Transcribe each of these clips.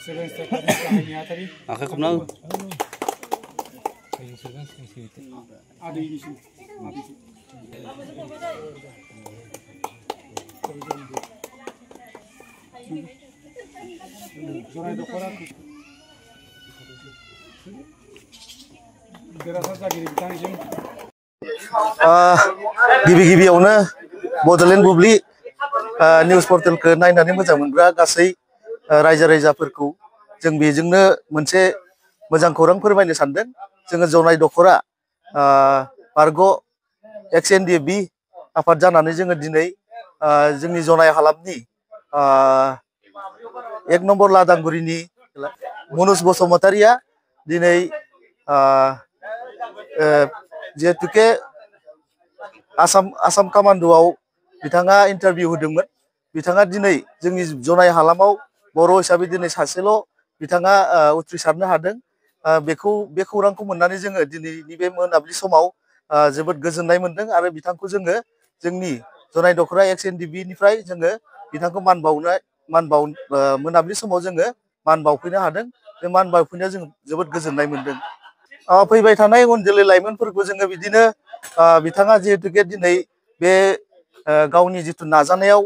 आखाइ खबना हो गिबि-गिबियावनो बड'लेण्ड बुब्लि निउस पर्टेलखौ नायनानै मोजां मोनग्रा गासै रायजो-राजाफोरखौ जों बेजोंनो मोनसे मोजां खौरां फोरमायनो सानदों। जोङो जनाय दख'रा बारग' XNDF-B आफाद जानानै जोङो दिनै जोंनि जनाय हालामनि 1 नम्बर लादांगुरिनि मनज बसुमतारिया दिनै जिहेतुके आसाम कामान्ड'आव बिथाङा इन्टारभिउ होदोंमोन। बिथाङा दिनै जोंनि जनाय हालामाव बर' हिसाबै दिनै सासेल' बिथाङा उथ्रिसारनो हादों। बे खौरांखौ मोननानै जोङो दिनैनि बे मोनाबिलि समाव जोबोद गोजोननाय मोनदों आरो बिथांखौ जोङो जोंनि जनाय दख'रा XNDF-B निफ्राय जोङो बिथांखौ मोनाबिलि समाव जोङो मान बावफैनो हादों। बे मान बावफैनायाव जों जोबोद गोजोननाय मोनदों। फैबाय थानाय उन जोलै लाइमोनफोरखौ जोङो बिदिनो बिथाङा जिहेतुके दिनै बे गावनि जिथु नाजानायाव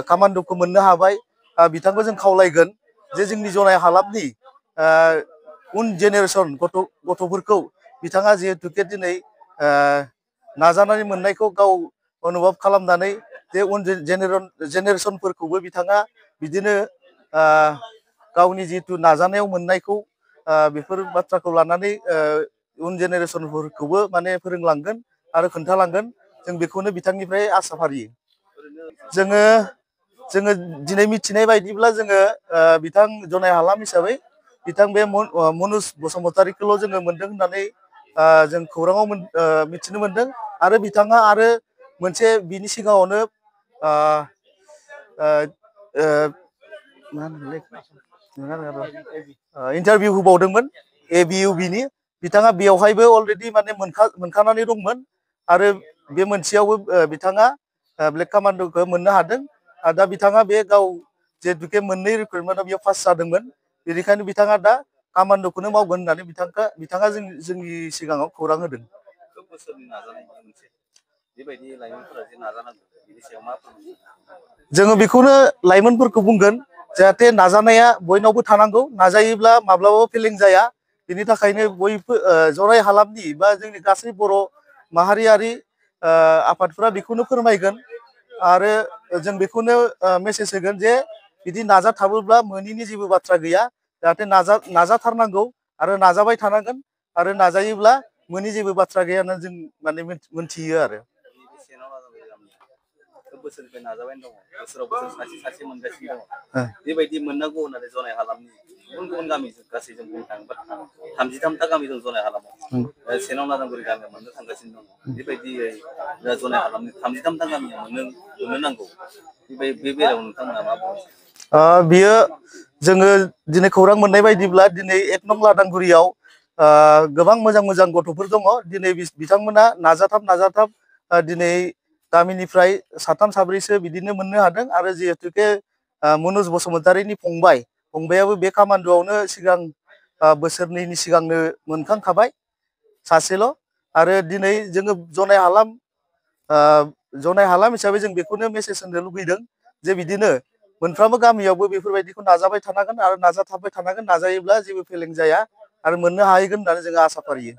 कामान्ड'खौ मोननो हाबाय। बिथांखौ जों खावलायगोन जे जोंनि जनाय हालामनि उन जेनेरेसन गथ'फोरखौ बिथाङा जिहेतुके दिनै नाजानानै मोननायखौ गाव अनुभब खालामनानै जे उन जेनेरेसनफोरखौबो बिथाङा बिदिनो गावनि जिथु नाजानायाव मोननायखौ बेफोर बाथ्राखौ लानानै उन जेनेरेसनफोरखौबो माने फोरोंलांगोन आरो खोन्थालांगोन। जों बेखौनो बिथांनिफ्राय आसा फारियो। जोङो दिनै मिथिनाय बायदिब्ला जोङो बिथां जनाय हालाम हिसाबै बिथां बे मनज बसुमतारिखौल' जोङो मोनदों होननानै जों खौराङाव मिथिनो मोनदों। आरो बिथाङा आरो मोनसे बिनि सिगाङावनो इन्टारभिउ होबावदोंमोन ABUB-नि। बिथाङा बेवहायबो अलरेडि माने मोनखानानै दंमोन आरो बे मोनसेयावबो बिथाङा ब्लेक कामान्ड'खौ मोननो हादों। दा बिथाङा बे गाव जिहेतुके मोननै रिक्रुइटमेन्टआव बेयाव पास जादोंमोन। बेनिखायनो बिथाङा दा कामान्ड'खौनो मावगोन होननानै बिथाङा जोंनि सिगाङाव खौरां होदों। जोङो बेखौनो लाइमोनफोरखौ बुंगोन जाहाथे नाजानाया बयनावबो थानांगौ। नाजायोब्ला माब्लाबाबो फेलें जाया। बिनि थाखायनो बयबो जनाय हालामनि बा जोंनि गासै बर' माहारियारि आफादफोरा बेखौनो फोरमायगोन आरो जों बेखौनो मेसेज होगोन जे बिदि नाजाथाबोब्ला मोनैनि जेबो बाथ्रा गैया। जाहाथे नाजाथारनांगौ आरो नाजाबाय थानांगोन आरो नाजायोब्ला मोनैनि जेबो बाथ्रा गैया होननानै जों माने मोनथियो आरो। बोसोरनिफ्राय नाजाबाय दङ। बोसोराव बोसोर सासे मोनगासिनो दङ। बेबायदि मोननांगौ होननानै जनाय हालामनि गुबुन गामि गासै जों बुंनो थाङोबा 33टा गामि दं जनाय हालामाव। सेनाव लादांगुरि गामियाव मोननो थांगासिनो दङ। बेबायदियै जनाय हालामनि 33टा गामियाव मोननो नांगौ। बे बेलायाव नोंथांमोना मा बुङो? बियो जोङो दिनै खौरां मोननाय बायदिब्ला दिनै 1 नं लादांगुरियाव गोबां मोजां गथ'फोर दङ। दिनै बिथांमोना नाजाथाब दिनै गामिनिफ्राय 3 साब्रैसो बिदिनो मोननो हादों आरो जिहेतुके मनज बसुमतारिनि फंबायाबो बे कामान्ड'आवनो सिगां बोसोरनैनि सिगांनो मोनखांखाबाय सासेल'। आरो दिनै जोङो जनाय हालाम हिसाबै जों बेखौनो मेसेज होनो लुगैदों जे बिदिनो मोनफ्रोमबो गामियावबो बेफोरबायदिखौ नाजाबाय थानांगोन आरो नाजाथाबबाय थानांगोन। नाजायोब्ला जेबो फेलें जाया आरो मोननो हाहैगोन होननानै जोङो आसा फारियो।